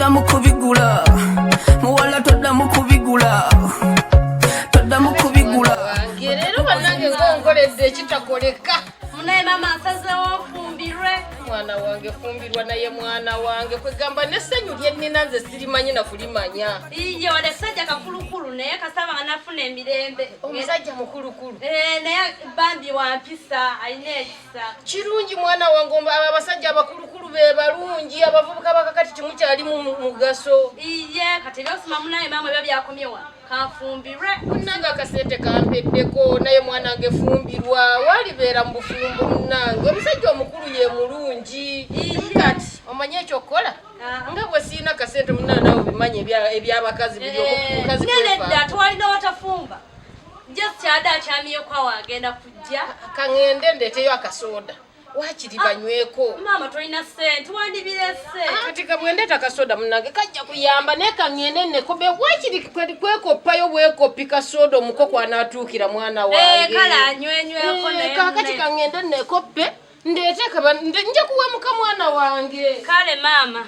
Toddamu kubigula, muwala, toddamu kubigula, toddamu kubigula. Wange leero bannange, ngonkoledde ekitakoleka. Munaye maama, nsazeewo nfumbirwe. Mwana wange, fumbirwa. Naye mwana wange, kwegamba n'essanyu lyennina nze sirimanyi na kulimanya. Iye, wadde essajja kakulukulu, naye kasaba nga nafuna emirembe. Omusajja mukulukulu? Eh, naye bambi wampisa, alina ekisa. Kirungi mwana wange, abo abasajja abakulukulu be balungi. Abavubuka bakakati timukyali mu mugaso. Iye, kati ebyosoma munaye maama ebyo byakomyewa, kanfumbirwe. Munnange, akasente kampeddeko. Naye mwanange, fumbirwa, walibeera mu bufumbo. Munnange, omusajja omukulu ye mulungi. Kati omanye ekyokukola? Ah. Nga bwe siina kasente, munnange, nawe obimanyi ebyabakazi buli omukazi Nene dda. kwefaako. Twalina watafumba, just kyadde akyamyeko awo, agenda kujja. Kaŋŋende ndeeteyo akasoda, wakiri banyweko. Maama, tolina ssente, wandibirese. Kati kabwendeeta akasoda, munnange, kajja kuyamba. Naye kaŋŋende nekobe, wakiri kwekoppayo bwekopi kasoda omuko kwanaatuukira, mwana wange. Kale anywenyweko. Eh, kaakati kaŋŋende nekoppe, ndeete nja kuwemuka, mwana wange. Kale maama.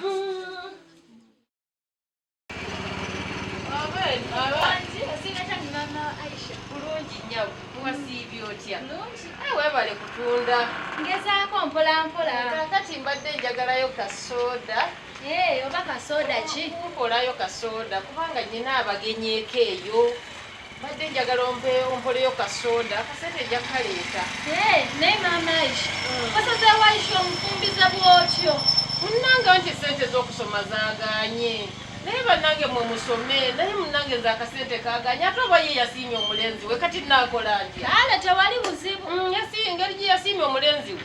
Bulungi nnyabo, wasiibye otya? Eh, weebale kutunda. Ngezaako mpola mpola. Kaakati mbadde njagalayo kasoda. Eh, oba kasoda ki? Kumpolayo kasoda, kubanga nyina abagenyi eko eyo. Mbadde njagala ompoleyo kasoda, akasente nja kaleeta. Eh, naye maama Aisha, wasazeewo Aisha omufumbize bw'otyo? Munnange, nti sente z'okusoma zaaganye, naye bannange mwe musome. Naye munnange, nze akasente kaganye, ate oba ye yasiimye omulenzi we, kati naakola ntya? Kale tewali buzibu. Engeri gye yasiimye omulenzi we,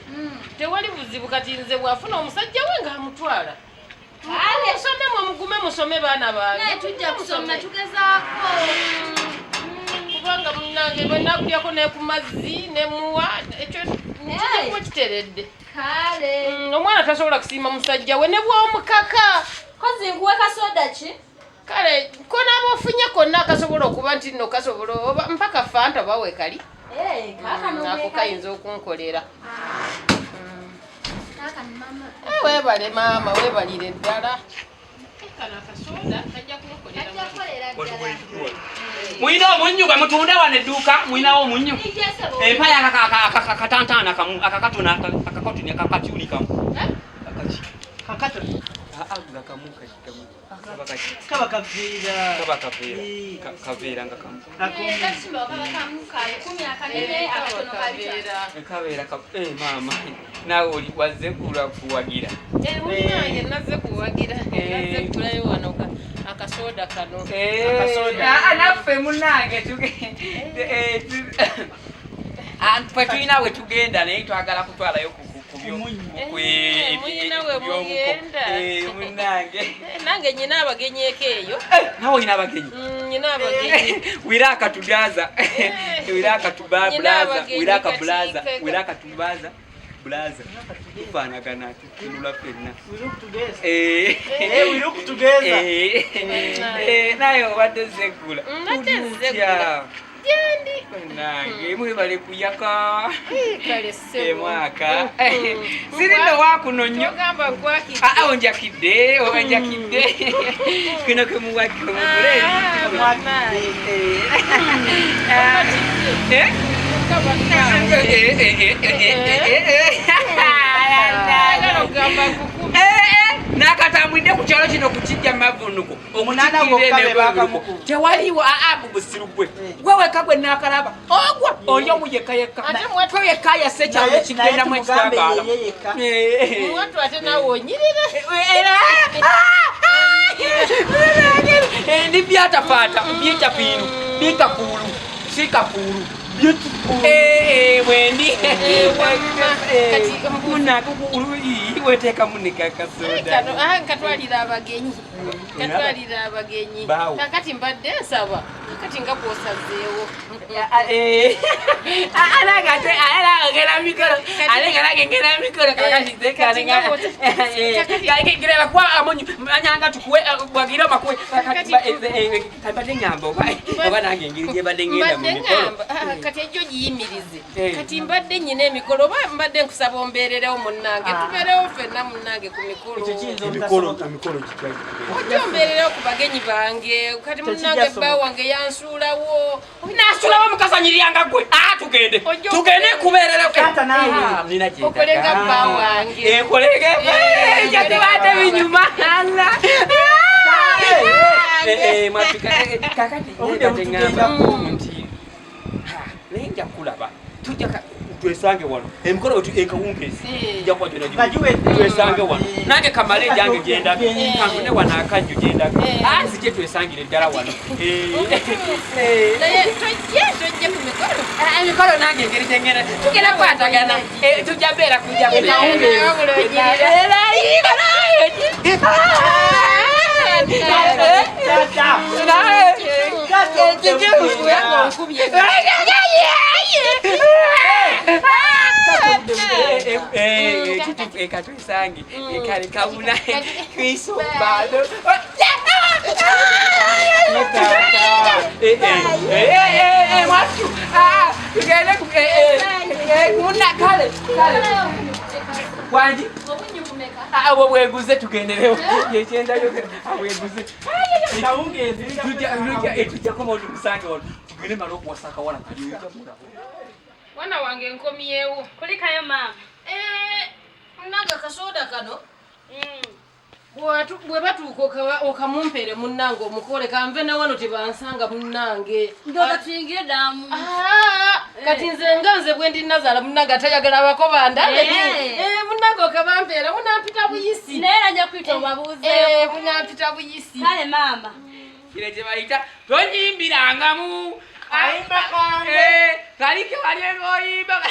tewali buzibu. Kati nze bw'afuna omusajja we ng'amutwala. Kale. Musome mwe, mugume musome, baana bange. Naye tujja kusoma. Musome. Tugezaako. Kubanga munnange, bwe nakulyako ne ku mazzi nemuwa ekyo, kijja kuba kiteredde. Kale. Omwana tasobola kusiima musajja we ne bwomukaka. Kozi nkuwe kasoda ki? Kale konaaba ofunye konna akasobola okuba nti nno kasobola, oba mpaka Fanta oba weekali. Eh, kaakano. Ako kayinza okunkolera. Kaakano maama. Eh, weebale maama, weebalire ddala. Eh, kano akasoda kajja kunkolera. Kajja kukolera ddala. Mulina omunnyu gwe mutunda wano edduuka? Mulinawo omunnyu? Empaya akatantaana kamu, akakatona, akakatoni, akakatyuni kamu. Akaki? Kakatoni. Aa, nga kamu kamu. Kaba kaki? Kaba kaveera. Kaba kaveera. Eh. Kaveera nga kamu. Kasimba kaba kamu ka 1000, akanene, akatono ka 5. Kabeera ka eh, maama, naawe oli wazze kulwa kuwagira? Eh, munnange, nazze kuwagira. Eh. Nazze kugulayo wano akasoda kano. Akasoda. Ah, naffe munnange ffe tulina we tugenda, naye twagala kutwalayo Omunnyu. Eh, mulina we ku by'omuko. mugenda. Eh, munnange. Eh, nange nyina abagenyi eko eyo. Eh, nawe olina abagenyi? Nyina abagenyi. Wiraka tugaza, wiraka tuba Nyina blaza. abagenyi. Wiraka kati blaza, wiraka tubaza blaza, tufaanagana, tutunula ffenna. We look together. Eh. Eh, we look together. Eh, eh, naye obadde zeggula? Mbadde nzeggula. Gyendi. Nange mwebale kuyaka. Kale ssebo. Emwaka sirino wakuno nnyo. Togamba nkwakidde. Aa, onjakidde, onjakidde kino kemuwakemugule. Ah, bannange. Eh? Bannange. Eh. Ogamba nkukuba. Nakatambwidde ku kyalo kino kukijja mavunuko. Omunaana gwokka be bakamukuba. Tewaliwo aa mu busiru gwe gwe weka gwe nakalaba ogwa oli omu yekka yekka. Ate mwatu- Gwe yekka yassa ekyalo Naye kigendamu tumugambe ekitangaala. yeye yekka. Mwatu, ate naawe onyirira. Era ndi byatafaata byetafiiru byetafuulu si kafuulu. Bwendi. Kati munange weteekamu ne kakasoda. Kano, ah, nkatwalira abagenyi, katwalira abagenyi. Baawo. Kakati mbadde nsaba, kakati nga bw'osazeewo. Ngenda mikolo, ate nga nange ngenda mikolo. Kakati Kati nga ngereba amunyu manyanga tukuwe bwagira makuwe. Kati ngamba oba nange engeri gyebadde ngenda mu Mbadde mikolo. ngamba, ah, kati ejjo giyimirize. Eh. Kati mbadde nyina emikolo, oba mbadde nkusaba ombeererewo, munnange, tubeerewo. ffenna munnange ku mikolo. Ekyo kiyinza Emikolo obutasoboka. emikolo gitya? Ojja ombeererawo ku bagenyi bange. Kati munnange Tekijja bba wange yansuulawo. Nasulawo omukazi anyiriranga gwe. Ah, tugende. Ojja Tugende kubeerera. Taata naawe. Ah, nina gye Okole nga ndaga. bba wange. Eh, nkolege. Eh, Eh, kyatubadde binyuma. Allah. Eh, eh, mwafika. Eh, eh, kakati Obudde nze butugenda ŋŋamba nti ha, naye nja kulaba tujja twesange wano emikolo wetu ekawungeezi Eh. nja kuba gyona Nga giwedde. twesange wano Eh. nange kamale egyange gyendaga Eh. kanfune wano akajju gyendaga Eh. Ah, nzije twesangire ddala wano Eh. Eh. Naye tojja tojja ku mikolo. Ah, emikolo nange engeri gyengenda tugenda kukwatagana Eh, tujja beera kujja Wabula onyirira. Taata. Taata, Onkubye. Ekatwesange kale kabuna kwisombalo mwatu tugende muna kale kale wangi Obunnyu bumeka? obwo bweguze tugenderewo yekyendayogera abweguze Kawungeezi. tujja koma otukusange wano tugende mala okuwasa akawala kali ojja mulaba. Mwana wange nkomyewo. Kulikayo maama. Eh, munnange akasoda kano bwe batuuka okamumpere munnange omukole kanve na wano tebansanga munnange. Ndowooza tuyingire ddala mu Ah, kati nze nga nze bwe ndi nazaala munnange atayagala abakoba ndabe. Eh. Eh, munnange okabampeera munampita buyisi. Naye era nja kuyita obabuuzeeko. Eh, munampita buyisi. Kale maama. Kino kye bayita tonyimbirangamu. Ayimba kange. Eh, kali ke wali oyimba.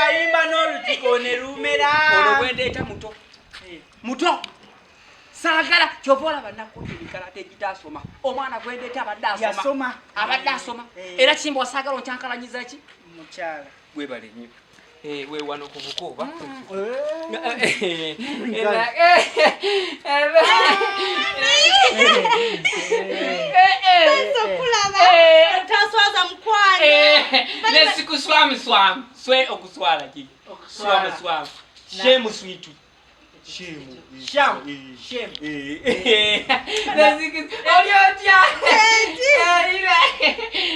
Ayimba n'olutiko ne lumera. Ono gwendeeta muto muto saagala kyova olaba nakuta emikalata egitasoma omwana gwendeeta abadde asoma Yasoma. abadde asoma Eh. era kimba osaagala onkyankalanyiza ki Mukyala. webale nnyo Eh, wewano ku buko oba Eh. Taswaza mukwano. nesikuswamuswamu swe okuswala ki Okuswala. swamuswamu shemu switu shemu Sham. Shame. oli otya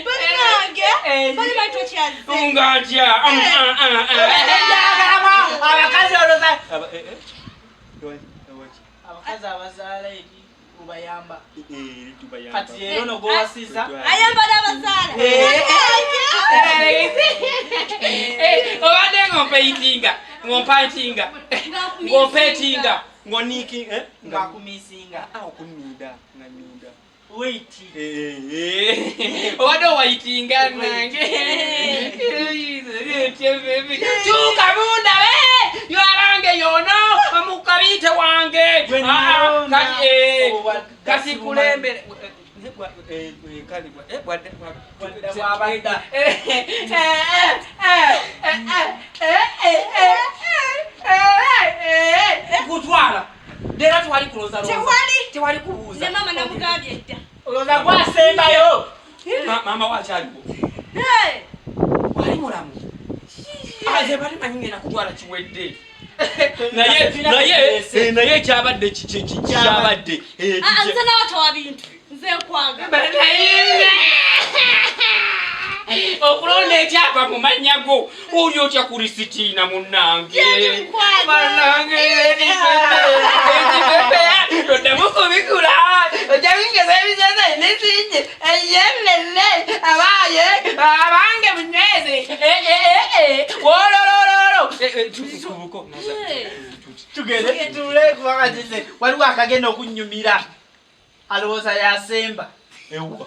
Bannange, bali bali tokyazze. nga atya Njagalamu abakazi olowooza abakazi abazaala eri obayamba. Kati leero no gw'owasiza. Ayamba n'abazaala. Obadde ng'ompeyitinga ng'ompantinga ng'ompetinga ng'oniiki Ng'akumisinga. okuninda nga ninda Wait. obadde owayitinga nange tuuka mundabe yabange yono omukabiite wange. Gwe Ah, nalonda. kati, eh, Obwadda kati sibumanyi. kulembere Bwadda bwabadda. Kutwala leero twali kulozaloza Tewali. tewali kubuuza Ne maama namugambye dda. Olowooza gwasembayo. Maama wakyaliwo Hey! wali mulamu aze bali manyi ngenda kutwala kiwedde naye naye eh, naye ekyabadde kyabadde eh, Ah, nze nawe towa bintu. Nze nkwagala. Okulonda ekyapa mu mannya go oli otya ku risitiina munnange? Gyendi mukwano. Bannange, ekipepe toddamu kubikula ojja bingeza ebizeze nesinje eyelele abaye abange munyweze wololololo tubuko. Hey. Tugende tutuule kubanga nze waliwo akagenda okunnyumira. Alowooza yasemba. Ewa.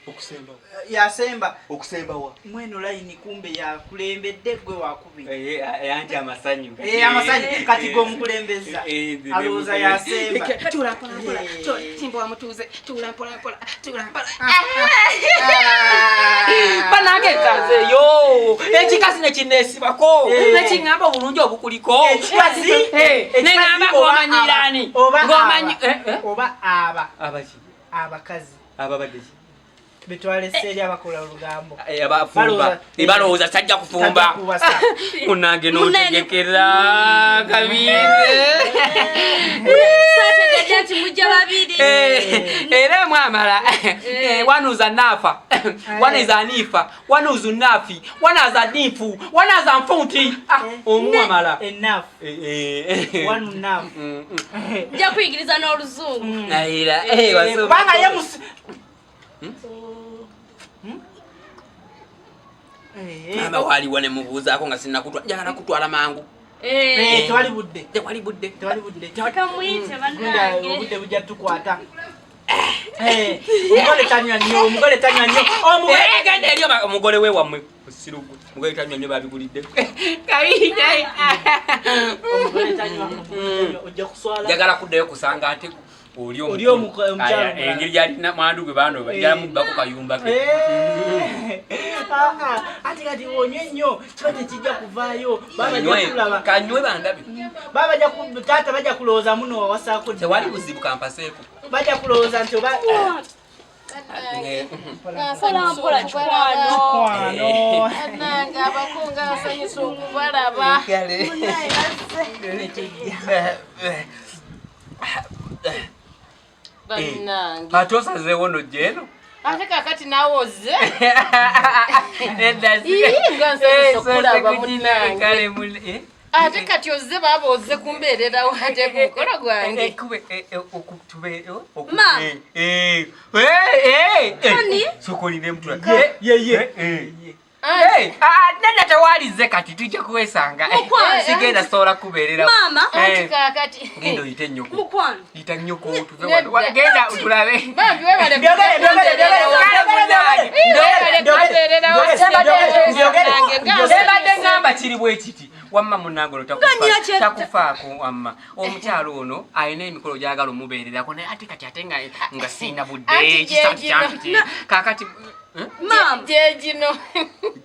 Okusemba. Yasemba. Okusemba wa? Mweno layini kumbe yakulembedde gwe wakubiri. Yanje amasanyu. Eh, amasanyu kati gwe omukulembeza. Alowooza yasemba. Tuula mpola mpola. Eh. Kimbo wamutuuze. Tuula mpola mpola. Tuula mpola. Banange nsanzeeyo ekikazi nekineesibako Eh. nekiŋŋamba obulungi obukuliko. Ekikazi? Eh, neŋŋamba Ekikazi oba ng'omanyiraani aba- oba ng'omanyi aba. Oba aba abaki abakazi ababadde ki Betwalese eri abakola olugambo. Eh, abafumba. Eh, balowooza sajja kufumba. Munange n'otegekera kabize. Saategedde nti mujja babiri. Eh, era mwamala. Wanuza nafa. Waneza anifa. Wanuzu nafi. Wanaza nifu. Wanaza nfunti. Ah, omwamala. Enough. One enough. Nja kuyigiriza n'oluzungu. Naira. Kubanga ye musi. Mama waliwo ne mubuuzaako nga sinnakutwa njagala kutwala mangu. Tewali budde. Tewali budde. Tewali budde. Kamuyite bannange. Obudde bujja tukwata. Omugole tanywa nnyo, omugole tanywa nnyo. Omugole genda eri omugole we wammwe. Osirugu. Omugole tanywa nnyo babigulidde. Omugole tanywa. Ojja kuswala. Njagala kuddayo kusanga ate oli Oli omukyala. Engeri gyalina mwandu gwe bano njagala mubbako kayumba ke. Ate kati onywe nnyo kiba tekijja kuvaayo. Baba bajja kulaba. Kanywe bandabe. Baba bajja taata bajja kulowooza muno wawasaako. Tewali buzibu kampaseeko. Bajja kulowooza nti oba Mpola mpola kikwano. Bannange abakunga nsanyusa okubalaba. Bannange. Ate osazeewo nno eno? Ate kaakati naawe ozze? Nga nsanyusa okulaba munnange. Ate kati ozze baaba ozze kumbeererawo ate ku mukolo gwange. Ma. Sooka olinde mutula. Ye. Nedda tewalize kati tujja kuwesanga. Sigenda sobola kubeererawo. Maama. Anti kaakati. Genda oyite nnyoko. Mukwano. Yita nnyoko tuve wano. Genda tulabe. Bambi webale Mbadde ngamba kiri bwe kiti. Wamma munnange ono takufaako wamma. Omukyalo ono alina emikolo gy'agala omubeererako naye ate kati ate nga sirina budde kisatu kaakati Maama. Gyegino.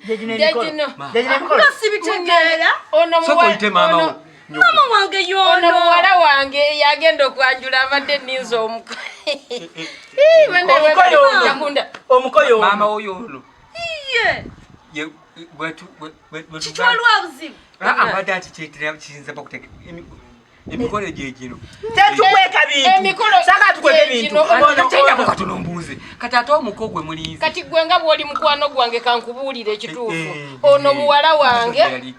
Gyegino. Nga sibitegeera. Ono Sooka oyite maama wo. Maama wange y'ono. Ono muwala wange yagenda okwanjula abadde nninze omuko. Omukoyo ono. Maama wo y'ono. Ye. Kikiwaliwo obuzibu. Mbadde ati kiyinza emikolo gye gino. Tetukweka bintu. Saka tukweke bintu. Kyendako katono mbuuze. Kati ate omuko gwe mulinze. Kati gwe nga bw'oli mukwano gwange kankubuulire ekituufu. Ono muwala wange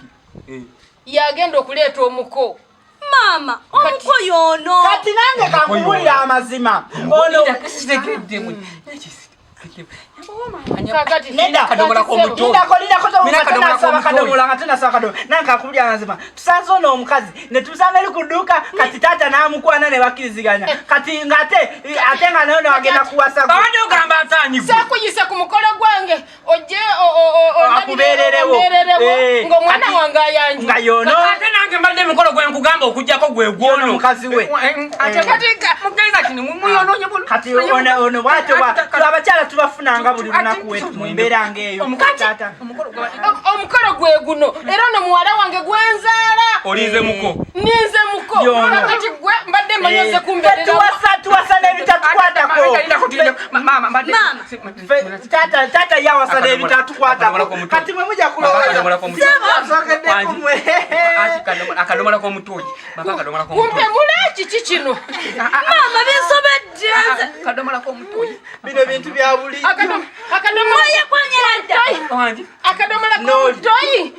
yagenda okuleeta omuko. Maama, omuko y'ono. Kati nange kankubuulire amazima. Ono Tusanze ono omukazi ne tumusanga eri ku dduuka kati taata n'amukwana ne bakkiriziganya kati ng'ate ate nga naye agenda kuwasa. Abadde ogamba nsaanyi gwe. Saakuyise ku mukolo gwange ojje Akubeererewo. ng'omwana wange ayanjula. Nga y'ono. Ate nange mbadde emikolo gwe nkugamba okuggyako gwe gw'ono. Omukazi we. Mugenza kino muyonoonye Kati ono bw'atyo abakyala tubafunanga buli lunaku wetu mu mbeera ng'eyo. Omukolo gwe guno era ono muwala wange gwenzaala. Olinze muko. Ninze muko. Kakati gwe mbadde mmanyi kumbeererawo. Tuwasa n'ebitatukwatako. Taata yawasa n'ebitatukwatako. Kati mwe mujja kulowooza. Akadomola k'omutoyi. Kumpe mula kiki kino? Maama binsobedde. Akadomola k'omutoyi. Bino bintu bya bulijjo. Akadomola k'omutoyi.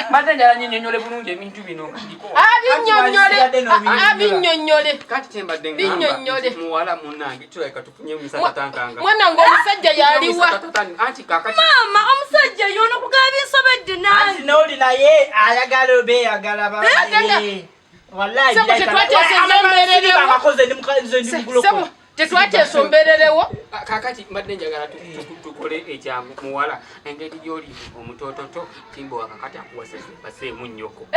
Mbadde njagala nnyinyonnyole bulungi ebintu bino nga ndiko. Abinnyonnyole. Kati kye mbadde ngamba nti muwala munnange kirabika tufunye omusatatankanga. Mwana nga omusajja yaliwa. Anti kaakati. Maama omusajja y'ono kugaba binsobedde nange. Anti n'oli naye ayagala beeyagala babiri. Wallahi Sebo tetwateesezza mbeererewo. Sebo tetwateesa ombeererewo. Kaakati mbadde njagala tukole ekya muwala engeri gy'oli omutoototo Kimbowa kakati akuwase baseemu nnyoko.